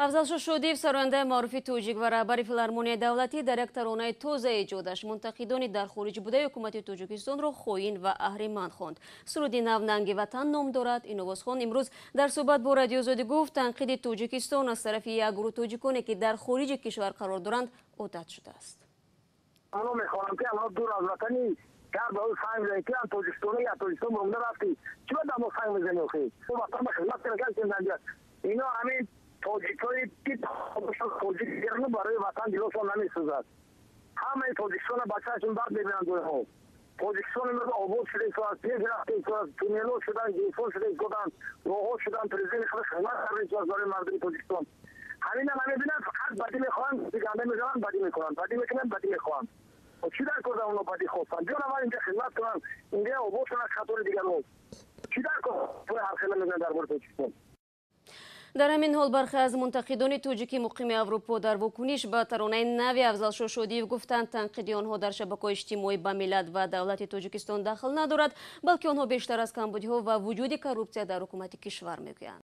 Афзалшо Шодиев, сарояндаи маъруфи тоҷик ва раҳбари Филармонияи давлатӣ, дар як таронаи тоза эҷодаш мунтақидони дар хориҷ будаи ҳукумати Тоҷикистонро хоин ва аҳриман хонд. Суруди нав «Нанги ватан» ном дорад. Ин овозхон имрӯз дар суҳбат бо Радиои Озодӣ гуфт, танқиди Тоҷикистон аз тарафи як гурӯҳ тоҷиконе, ки дар хориҷи кишвар қарор доранд, одат шудааст. Ано мехоҳам, ки анҳо дур аз ватани гар ба ӯ санг мезанед, ки тоҷикистони я Тоҷикистон монда рафтӣ, чӣ ба дамо санг мезанӣ? Охи, ватан ба хизмат карда. Ино ҳамин тоҷикҳое ки тоҷик барои ватан дилошон намесӯзад. Ҳамаи Тоҷикистона бачаашон бад мебинанд. Ҷойҳо Тоҷикистон имрӯз обод шуда истодааст, пеш рафта истодааст, туннелҳо шудан, ГЭСҳо шуда истоданд, роҳҳо шудан, президенти худ хизмат карда истодааст барои мардуми Тоҷикистон. Ҳамина намебинанд, фақат бадӣ мехоҳанд, ганда мезананд, бадӣ мекунанд, бадӣ мекунанд, бадӣ мехоҳанд. Чӣ дар кор онҳо бадӣ хостанд? Биён, аввал инҷа хизмат кунанд, инҷа обод шунанд қатори дигарҳо. Чӣ дар кор ҳар хела мезананд дар бораи Тоҷикистон? Дар ҳамин ҳол, бархе аз мунтақидони тоҷики муқими Аврупо дар вокуниш ба таронаи нави Афзалшо Шодиев гуфтанд, танқиди онҳо дар шабакаҳои иҷтимоӣ ба миллат ва давлати Тоҷикистон дахл надорад, балки онҳо бештар аз камбудиҳо ва вуҷуди коррупсия дар ҳукумати кишвар мегӯянд.